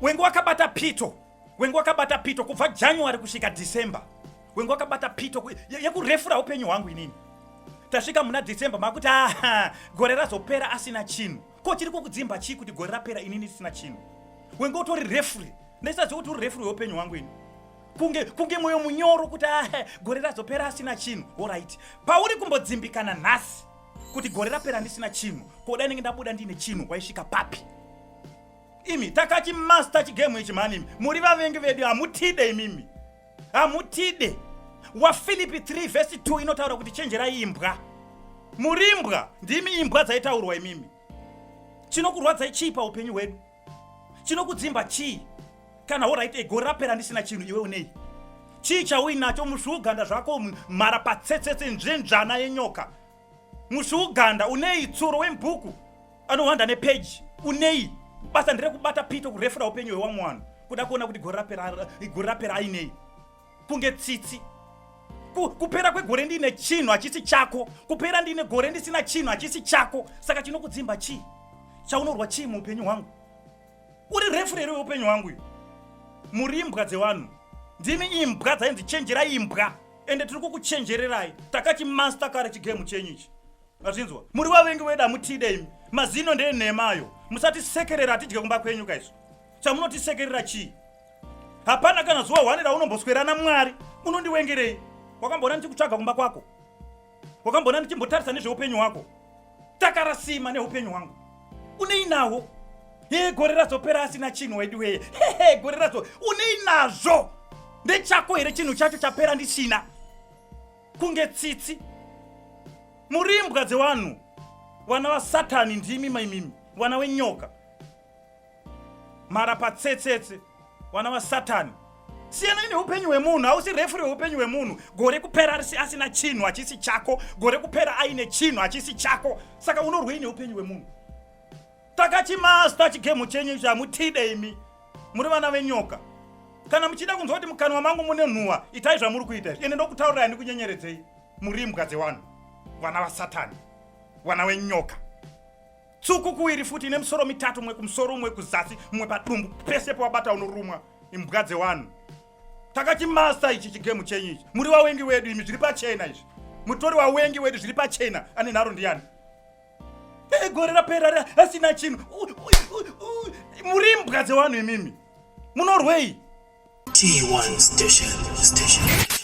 Wenge wakabata pito, wenge wakabata pito kubva January kusvika December. Wenge wakabata pito yekurefura upenyu hwangu inini. Tasvika muna December makuti ah, gore razopera asina chinhu. Ko chiri kukudzimba chii kuti gore rapera inini risina chinhu? Wenge utori refuri. Ndaisaziva kuti uri refuri weupenyu hwangu ini. Kunge kunge mwoyo munyoro kuti ah, gore razopera asina chinhu. Alright. Pauri kumbodzimbikana nhasi kuti gore rapera ndisina chinhu. Ko dai ndinge ndabuda ndiine chinhu waisvika papi? Imi takachimaster chigemu ichi mhani imi muri vavengi vedu hamutide imimi hamutide waFilipi 3 vhesi 2 inotaura kuti chenjerai imbwa muri imbwa ndimi imbwa dzaitaurwa imimi chinokurwadzai chii paupenyu hwedu chinokudzimba chii kana horaiti gore rapera ndisina chinhu iwe unei chii chauinacho musvuuganda zvako mhara patsetsetse nzvenzvana yenyoka Musviuganda unei tsuro wembhuku anohwanda nepeji unei basa nderekubata pito kurefura upenyu hwewamwe wanhu kuda kuona kuti gore rapera gore rapera ainei kunge tsitsi kupera kwegore ndiine chinhu hachisi chako kupera ndiine gore ndisina chinhu hachisi chako saka chinokudzimba chii chaunorwa chii muupenyu hwangu uri refureri weupenyu hwangu iyo muri imbwa dzevanhu ndimi imbwa dzainzi chenjera imbwa ende tiri kukuchenjererai takachimaster kare chigemu chenyu ichi mazvinzwa muri vavengi vedu hamutide imi mazino ndeenhema ayo musatisekerera hatidye kumba kwenyu kaisu chamunotisekerera chii hapana kana zuva hwani raunomboswera namwari unondiwengerei wakamboona ndichikutsvaga kumba kwako wakamboona ndichimbotarisa nezveupenyu hwako takarasima neupenyu hwangu unei nawo he gore razopera asina chinhu wedu weye hehe gore razo unei nazvo ndechako here chinhu chacho chapera ndisina kunge tsitsi muri imbwa dzevanhu vana vasatani ndimi maimimi vana wenyoka mara patsetsetse vana vasatani siyanai neupenyu hwemunhu hausi refuri hweupenyu hwemunhu gore kupera risi asina chinhu hachisi chako gore kupera aine chinhu hachisi chako saka unorwei neupenyu hwemunhu takachimasta chigemu chenyu ichi hamutide imi muri vana venyoka kana muchida kunzwa kuti mukanwa mangu mune nhuwa itai zvamuri kuita izvi ende ndokutaurirai ndikunyenyeredzei muri imbwa dzevanhu vana vasatani vana venyoka Tsuku kuwiri futi ine misoro mitatu mumwe kumusoro umwe kuzasi mumwe padumbu pese pawabata unorumwa imbwa dzewanhu takachimasta ichi chigemu chenyu ichi muri wawengi wedu imi zviri pachena izvi mutori wawengi wedu zviri pachena ane nharo ndiyani eh, gore rapera asina chinhu muri imbwa dzewanhu imimi munorwei T1 station station.